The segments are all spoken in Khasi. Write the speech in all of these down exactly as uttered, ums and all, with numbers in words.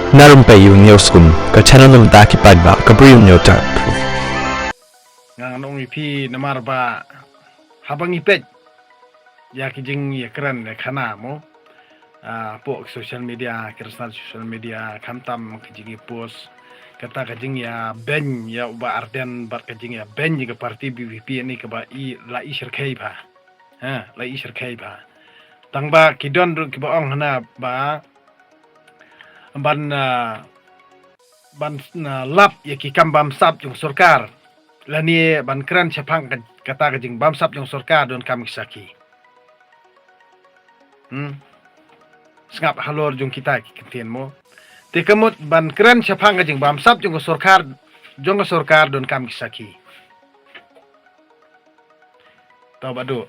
Na Rympei U News Kum, ka channel na bynta ki paidbah ka Bri U Hynñiewtrep. Nga ngan ong ïa phi namar ba haba ngi peit ïa ki jingïakren ïakhana mo, ah, hapoh social media, ki rynsan social media, khamtam ki jingïapost, kata ka jingïabeiñ ïa u Bah Ardent bad ka jingïabeiñ ïa ka party V P P ïa kane kaba i la i shyrkhei bha. Ha, la i shyrkhei bha. Tang ba ki don ruh kiba ong hana ba ban, ah, ban, ah, lap ïa ki kam bamsap jong sorkar. Lane ban kren shaphang ka, kata ka jingbamsap jong sorkar donkam ki sakhi. Hmm. Sngap halor jong kita ki kyntien mo. Te ka mut ban kren shaphang ka jingbamsap jong ka sorkar, jong ka sorkar donkam ki sakhi. Tau ba duk.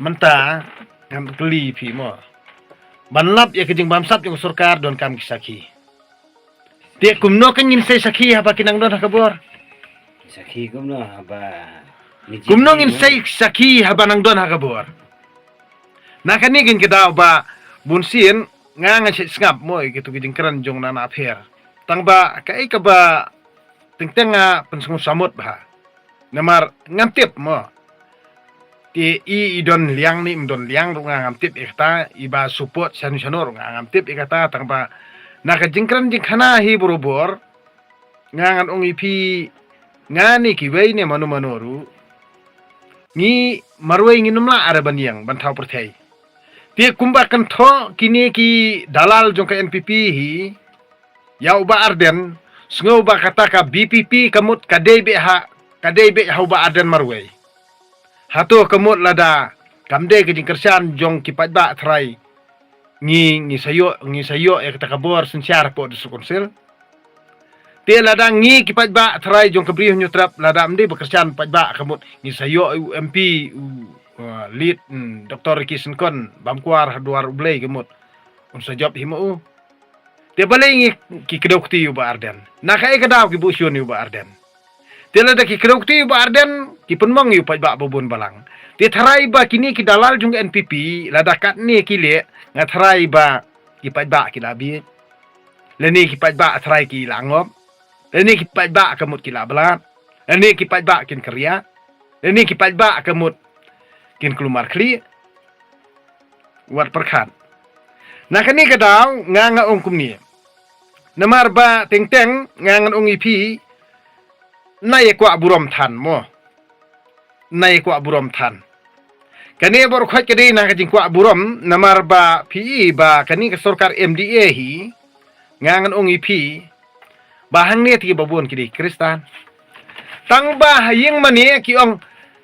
Mynta ngan kylli phi mo. Ban lap ïa ka jingbamsap jong ka sorkar donkam ki sakhi. Te kumno kan ngin sei sakhi haba ki nang don ha ka bor? Sakhi kumno haba ni jin Kumno ni ngin mo? Sei sakhi haba nang don ha ka bor? Na kane kan ka daw ba bun sien nga nga shet sngap mo ïa kitu ki jingkren jong na na pher. Tang ba kaei kaba teng teng nga pynsngew samut bha. Namar ngam tip mo. Te i, i don liang ne im don liang ruh nga ngam tip ïa kata, iba support shano shano ruh nga ngam tip ïa kata, tang ba na ka jingkren jingkhana hi borobor, nga ngan ong ïa phi, nga ne kiwei ne mano mano ruh, ngi marwei ngin ym lah re ban ïeng ban thaw pyrthei. Te kumba kynthoh kine ki dalal jong ka N P P hi ïa u Bah Ardent, sngew ba kata ka V P P ka mut ka dei beh ha, ka dei beh ha u Bah Ardent marwei. Hato ka mut lada kam dei ka jingkyrshan jong ki paidbah tharai ngi, ngi sa ïoh, ngi sa ïoh ïa kata ka bor synshar hapoh District Council? Te lada ngi ki paidbah tharai jong ka Bri U Hynñiewtrep, lada ym dei ba kyrshan paidbah ka mut ngi sa ïoh u M P, u, uh, lead, mm, Doctor Ricky Syngkon bam kwar ha dwar U Blei ka mut un sa jop hi ma u. Te balei ngi ki kdew kti ïa u Bah Ardent? Na kaei ka daw ki buh shun ïa u Bah Ardent? Te lada ki kdew kti ïa u Bah Ardent, ki pynmong ïa u paidbah ba bun balang. Te tharai ba kine ki dalal jong ka N P P, lada katne ki leh, nga tharai ba ki paidbah ki la bieit. Lane ki paidbah tharai ki la ngop. Lane ki paidbah ka mut ki la blat. Lane ki paidbah kin kria. Lane ki paidbah ka mut kin klumar khlieh. Wat pyrkhat. Na kane ka daw nga nga ong kumne. Namar ba teng teng nga ngan ong ïa phi, na ïa kwah burom than mo. Na ïa kwah burom than. Kane bor khoit ka dei na ka jingkwah burom, namar ba phi i ba kane ka sorkar M D A hi, nga ngan ong ïa phi, ba hangne te kiba bun ki dei Khristan. Tang ba ha ïing mane ki ong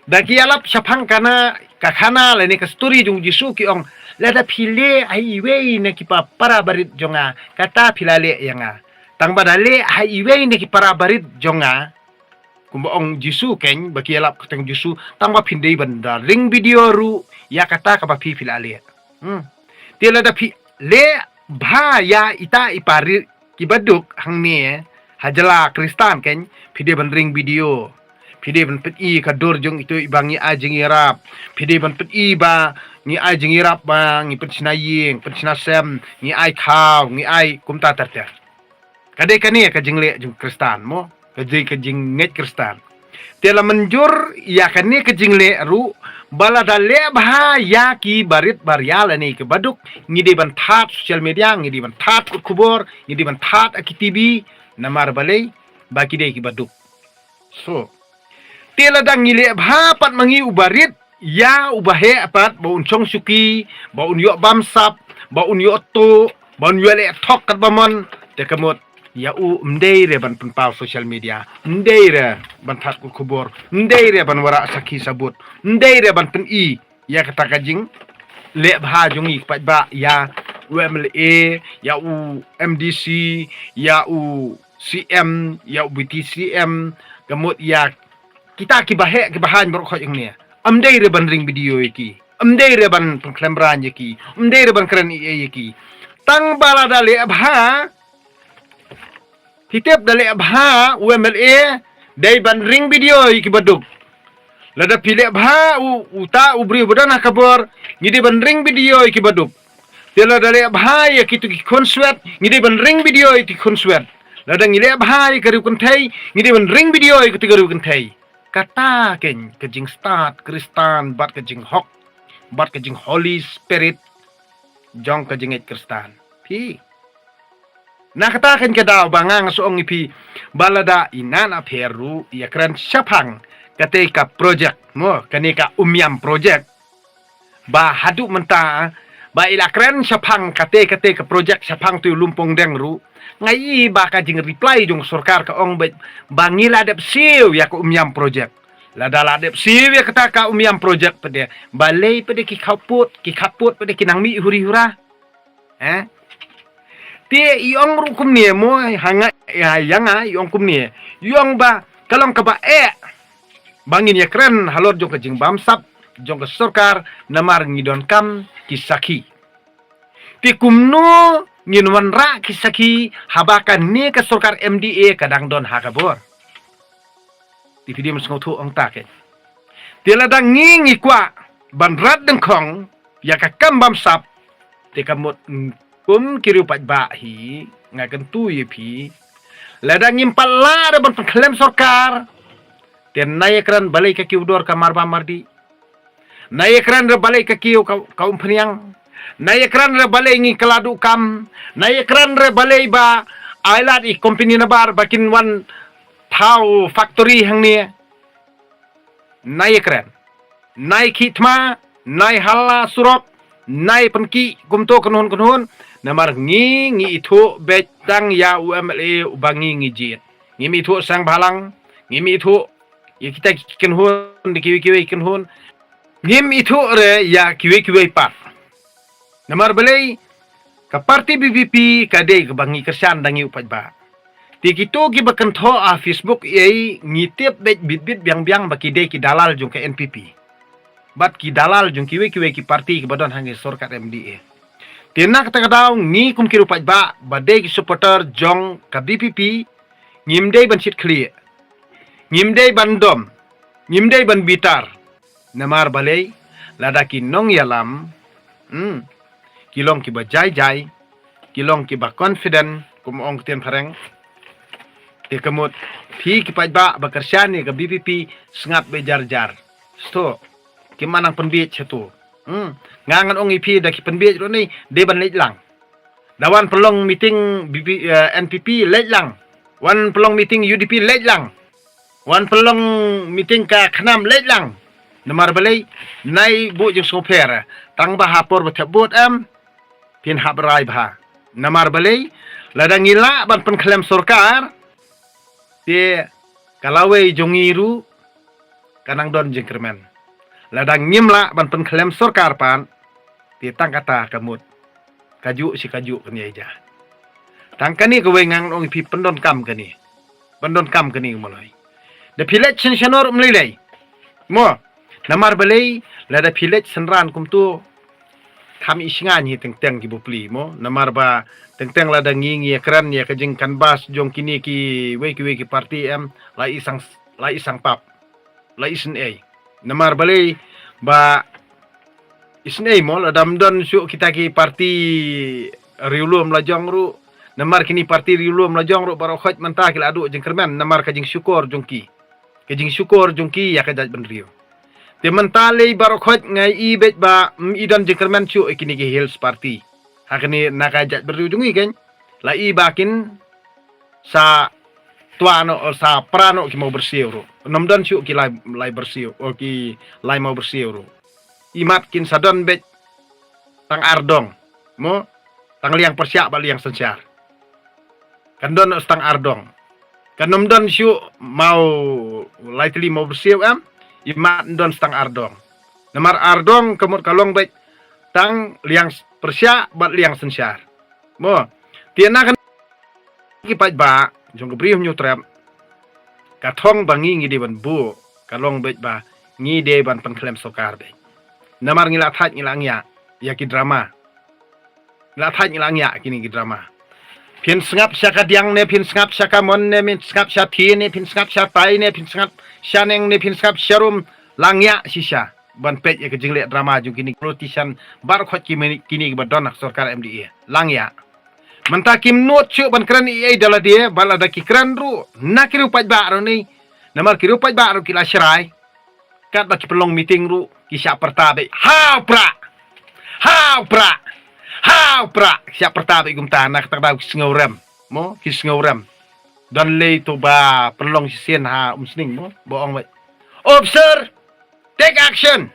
da ki ïalap shaphang kana ka khana lane ka story jong Jisu ki ong, lada phi leh ha iwei na ki pa para barit jong nga, kata phi la leh ïa nga. Tang ba da leh ha iwei na ki para barit jong nga, kumba ong Jisu keiñ, ba ki ïalap kyrteng Jisu, tang ba phin dei ban da ring video ruh ïa kata kaba phi phi la leh. Hmm. Te lada phi leh bha ïa ita i para kiba duk hangne ha jylla Khristan keiñ, phi dei ban ring video. Phi dei ban pyni ka dur jong itu iba ngi ai jingïarap. Phi dei ban pyni ba ngi ai jingïarap, ba ngi pynshna ïing, pynshna sem, ngi ai khaw, ngi ai kumta ter ter. Ka dei kane ka jingleh jong Khristan mo, ka dei ka jingngeit Khristan. Te la mynjur ïa kane ka jingleh ruh, ba lada leh bha ïa ki barit baria lane kiba duk, ngi dei ban thad social media, ngi dei ban thad kut khubor, ngi dei ban thad ha ki T V, namar balei, ba ki dei kiba duk. So, te lada ngi leh bha pat ma ngi u barit, ïa uba heh pat, ba un shong shuki, ba un ïoh bamsap, ba un ïoh tuh, ba un ïoh leh thok katba mon, te ka mut, ïa u ym dei re ban pynpaw social media, ym dei re ban thad kut khubor, ym dei re ban wanrah sakhi sabut, ym dei re ban pyni ïa kata ka jingleh bha jong ngi ki paidbah ïa u M L A, ïa u M D C, ïa u C M, ïa u Deputy C M, ka mut ïa kita kiba heh kiba haiñ baroh khoit hangne. Ym dei re ban ring video ïa ki. Ym dei re ban pynkhlem briew ïa ki. Ym dei re ban kren ei ei ïa ki. Tang ba lada leh bha, phi tip da leh bha u M L A dei ban ring video ïa kiba duk. Lada phi leh bha u, uta u briew ba don ha ka bor, ngi dei ban ring video ïa kiba duk. Te lada leh bha ïa kitu ki khunswet, ngi dei ban ring video ïa ki khunswet. Lada ngi leh bha ïa ka riew kynthei, ngi dei ban ring video ïa kitu ka riew kynthei. Kata keiñ ka jingstad Khristan bad ka jinghok bad ka jing Holy Spirit jong ka jingngeit Khristan. Phi. Na kata keiñ ka daw ba nga nga shu ong ïa phi ba lada i Nan Apher ruh i ïakren shaphang kata ka project mo, kane ka Umiam project. Ba haduh mynta ba i la kren shaphang kata kata ka project shaphang tu Lumpong Deng ruh. Nga i ba ka jing reply jong sorkar ka ong beit ba ngi la dep siew ïa ka Umiam project. Lada la dep siew ïa kata ka Umiam project pede, balei pede ki khaput, ki khaput pede ki nang mih huri hura. Eh? Te i ong ruh kumne mo, ha nga, ïa, ïa nga, i ong kumne. I ong ba ka long kaba eh ba ngin ïakren halor jong ka jingbamsap jong ka sorkar, namar ngi donkam ki sakhi. Te kumno ngin wanrah ki sakhi haba kane ka sorkar M D A ka dang don ha ka bor. Te phi dei ban sngewthuh ong ta keiñ. Te lada ngi ngi kwah ban rat dyngkhong ïa ka kam bamsap, te ka mut, mm, kum ki riew paidbah hi nga kyntu ïa phi. Lada ngim pat lah re ban pynkhlem sorkar, te nai ïakren balei ka kiew dor ka marbam mardih. Nai ïakren re balei ka kiew ka, ka umphniang. Nai ïakren re balei ngi kylla duh kam. Nai ïakren re balei ba ai lad i company nabar ba kin wan thaw factory hangne. Nai ïakren. Nai khih thma, nai halla surok, nai pynkih kumto kynhun kynhun. Namar ngi ngi ithuh beit tang ïa u M L A uba ngi ngi jied. Ngim ithuh sang bhalang, ngim ithuh ïa kita ki kynhun, da kiwei kiwei kynhun. Ngim ithuh re ïa kiwei kiwei pat. Namar balei ka parti V P P ka dei kaba ngi kyrshan da ngi u paidbah. Te kito kiba kynthoh ha Facebook ei ngi tip beit bit bit biang biang ba ki dei ki dalal jong ka N P P. Bad ki dalal jong kiwei kiwei ki parti kiba don ha ngi sorkar M D A. Te na kata ka daw ngi kum ki riew paidbah ba dei ki supporter jong ka V P P ngim dei ban shit khlieh. Ngim dei ban dom. Ngim dei ban bitar. Namar balei, lada ki nongïalam, hmm, ki long kiba jai jai, ki long kiba confident, kum ong ktien phareng. Te ka mut, phi ki paidbah ba kyrshan ïa ka V P P sngap beit jar jar. Sto, kim nang pynbiej shatu. Hmm, nga ngan ong ïa phi da ki pynbiej ruh ne, dei ban leit lang. Da wan pynlong meeting V P, eh, N P P leit lang. Wan pynlong meeting U D P leit lang. Wan pynlong meeting ka KHNAM leit lang. Namar balei, nai buh jingsngewpher. Tang ba ha por ba thep vote em, phin hap rai bha. Namar balei, lada ngi lah ban pynkhlem sorkar, te ka lawei jong ngi ruh ka nang don jingkyrmen. Lada ngim lah ban pynkhlem sorkar pat, te tang kata ka mut. Kajuh shi kajuh kane ïa ja. Tang kane kawei ngan ong ïa phi, pyndonkam kane. Pyndonkam kane ka maloi. Da phi leit shen shen ruh ym lei lei. Mo, namar balei, lada phi leit synran kumto, kham ishngain hi teng teng ki bapli mo. Namar ba teng teng lada ngi ngi ïakren ïa ka jingcanvass jong kine kiwei kiwei ki parti em, la isang, la isang pap. La isynei. Namar balei ba isynei mo, lada ym don shuh kita ki parti riewlum lajong ruh. Namar kine parti riewlum lajong ruh baroh khoit mynta ki la duh jingkyrmen namar ka jingshukor jong ki. Ka jingshukor jong ki ïa ka jaitbynriew. Te mynta lei baroh khoit nga i beit ba, mm, i don jingkyrmen shuh ïa kine ki Hills Party. Ha kane na ka jaitbynriew jong i keiñ. La i ba kin sa twa noh, sa pra noh ki maw byrsiew ruh. Ym don shuh ki lai, lai byrsiew, o ki lai maw byrsiew ruh. Imat kin sa don beit tang ar dong. Mo, tang liang pyrshah bad liang synshar. Kan don tang ar dong. Kan ym don shuh maw lai tylli maw byrsiew em, imat don tang ar dong. Namar ar dong ka mut ka long beit tang liang pyrshah bad liang synshar. Mo, te na kan ki paidbah jong ka Bri u Hynñiewtrep, ka thong ba ngi ngi dei ban buh ka long beit ba ngi dei ban pynkhlem sorkar beit. Namar ngi la thait ngi la ngiah ïa ki drama. Ngi la thait ngi la ngiah kine ki drama. Phin sngap sha ka Diang ne, phin sngap sha ka Mon ne, phin sngap sha Thie ne, phin sngap sha Tai ne, phin sngap sha Neng ne, phin sngap sha Rum, la ngiah shisha. ban peit ïa ka jingleh drama jong kine politician baroh khoit kine, kine kiba don ha sorkar M D A. Lang ïa. Mynta kim nud shuh ban kren ei ei da lade, ba lada ki kren ruh na ki riew paidbah ruh ne. Namar ki riew paidbah ruh ki la shrai. Katba ki pynlong meeting ruh ki shah pyrta beit, "Haw prah! Haw prah! Haw prah!" Ki shah pyrta beit kumta, na kata ka daw ki sngewrem. Mo, ki sngewrem. Don lei to ba pynlong shisien ha Umsning mo, ba ong beit, "Officer, take action!"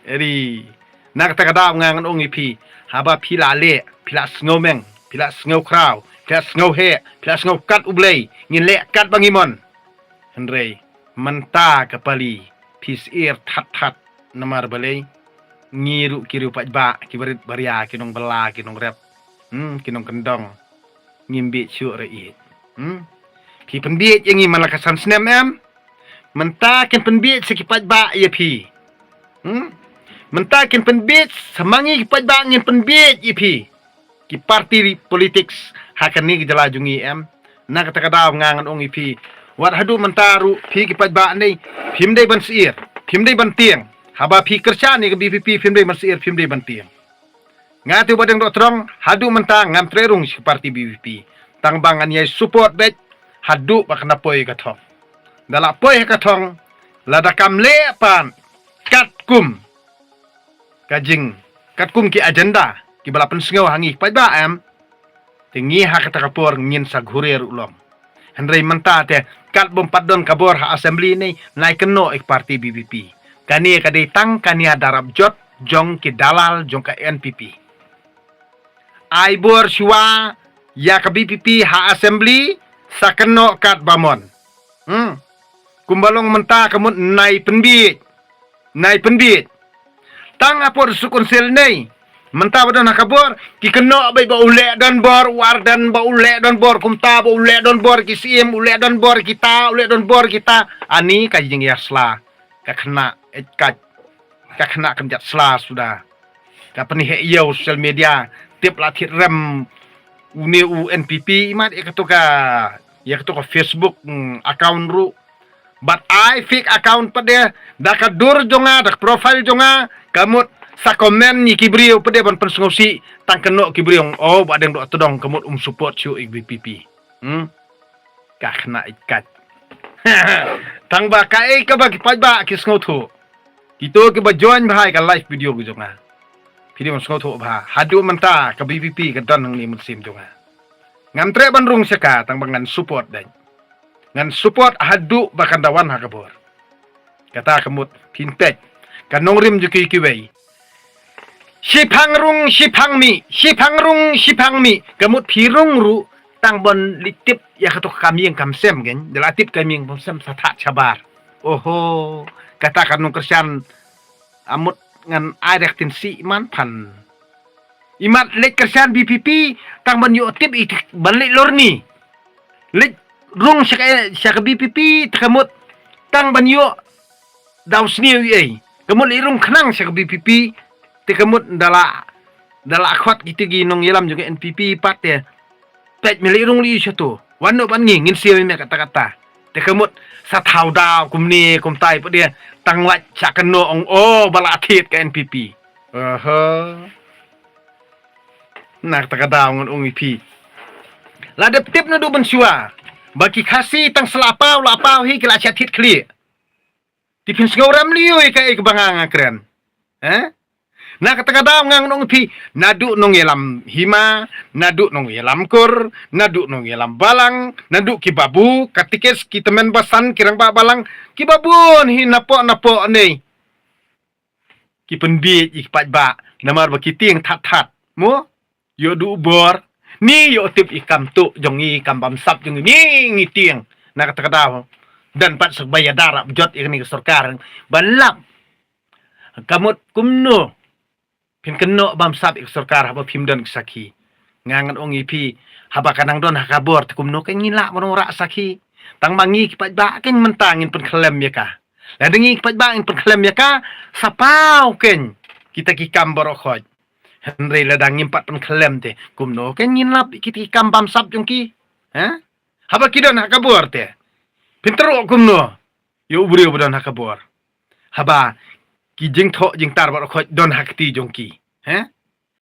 Eri, na kata ka daw nga ngan ong ïa phi, haba phi la leh, phi la sngewmeng, phi la sngewkhraw, phi la sngewheh, phi la sngew kat U Blei, ngin leh katba ngi mon. Hynrei mynta ka pali phi syier that that, namar balei? Ngi ruh ki riew paidbah, ki barit baria, ki nongbylla, ki nongrep, hmm, ki nongkyndong, ngim bieit shuh re ïeit. Hmm? Phi pynbieit ïa ngi man la ka san snem em? Mynta kin pynbieit sa ki paidbah ïa phi. Hmm? Mynta kin pynbieit sa ma ngi ki paidbah ngin pynbieit ïa phi. Ki parti politics ha kane ka jylla jong ngi em? Na kata ka daw nga ngan ong ïa phi, wat haduh mynta ruh phi ki paidbah ne, phim dei ban syier, phim dei ban tieng. Haba phi kyrshan ïa ka B P P, phim dei ban syier, phim dei ban tieng. Nga te ba dang doh trong, haduh mynta ngam treh rung sha ka parti B P P. Tang ba ngan ïai support beit haduh ba kan da poi ka thong. Da la poi ka thong, lada kam leh pat katkum ka jing, katkum ki agenda kiba la pynsngew ha ngi paidbah em, te ngi ha kata ka por ngin sa ghure ruh long. Hynrei mynta te kat bym pat don ka bor ha assembly ne, nai kynnoh ïa ka parti B P P. Kane ka dei tang ka nia darap jot jong ki dalal jong ka N P P. Ai bor shuwa ïa ka B P P ha assembly, sa kynnoh katba mon. Hmm. Kumba long mynta ka mut nai pynbieit. Nai pynbieit. Tang ha por District Council ne, mynta ba don ha ka bor, ki kynnoh beit ba u leh don bor, u Ardent ba u leh don bor, kumta ba u leh don bor, ki Syiem u leh don bor, kita u leh don bor, kita. Ani ka jingïasla, ka khynnah eit kait, ka khynnah kynjat sla suda. Ka pynheh ïa u social media, tip la thied rem une u N P P, imat ïa kato ka, ïa kato ka Facebook, mm, account ruh. Bad ai fake account pat de, da ka dur jong nga, da ka profile jong nga, ka mut sa comment ïa ki briew pat de ban pynsngewsih, tang kynnoh ki briew, oh, ba dang doh tdong ka mut um support shuh ïa ka B P P. Hmm? Ka khynnah eit kait. Tang ba kaei kaba ki paidbah ki sngewthuh. Kito kiba join bha ïa ka live video ka jong nga, phi dei ban sngewthuh bha. Haduh mynta ka B P P ka don hangne mynsiem jong nga. Ngam treh ban rung sha ka, tang ba ngan support dang. Ngan support haduh ba kan da wan ha ka bor. Kata ka mut phin peit ka nongrim jong ki kiwei. Shiphang rung shiphang mih, shiphang rung shiphang mih. Ka mut phi rung ruh tang ban leit tip ïa kato ka kam ïing kam sem kein. Da la tip kam ïing kam sem sa thah shabar. Oho, kata ka nongkyrshan, amut ngan ai da ka tyngshaiñ man phan. Imat leit kyrshan B P P tang ban ïoh tip ïa ka, ban leit lorni. Leit rung sha ka, sha ka B P P te ka mut tang ban ïoh daw sniew ïa ei. Ka mut leit rung khnang sha ka B P P te ka mut da la, da la khot kito ki nongïalam jong ka N P P pat te, peit me leit rung lei sha to. Wan noh bad ngi, ngin siew ïa me katta katta. Te ka mut sa thaw daw kumne kumtai pat de, tang wat sa kynnoh ong, oh, ba la thied ka N P P. Aha. Na kata ka daw ngan ong ïa phi, la dep tip naduh mynshuwa ba ki Khasi tang sa la paw la paw hi ki la shah thied khlieh. Te phin sngewrem lei ïa kaei kaba nga nga kren. Eh? Na kata ka daw nga ngan ong ïa phi, naduh nongïalam hima, naduh nongïalam kur, naduh nongïalam balang, naduh ki babu, katikis, ki tymmen basan, ki rangbah balang, ki babun hi napoh napoh ne. Ki pynbieit ïa ki paidbah namar ba ki tieng that that. Mo? Ïoh duh bor. Ni ïoh tip ïa kam tuh jong ngi, kam bamsap jong ngi, ngi tieng. Na kata ka daw, don pat sa ba ïada rap jot ïa kane ka sorkar ban lap. Ka mut kumno phin kynnoh bamsap ïa ka sorkar haba phim don ki sakhi? Nga ngan ong ïa phi, haba ka nang don ha ka bor te kumno kein ngin lah ban wanrah sakhi? Tang ma ngi ki paidbah kein mynta ngin pynkhlem ïa ka. Lada ngi ki paidbah ngin pynkhlem ïa ka, sa paw kein kita ki kam baroh khoit. Hynrei lada ngim pat pynkhlem te kumno kein ngin lap ïa kita ki kam bamsap jong ki? Ha? Haba ki don ha ka bor te phin tyrwa kumno ïa u briew ba don ha ka bor? Haba ki jingthoh jingtar baroh khoit don ha kti jong ki. He?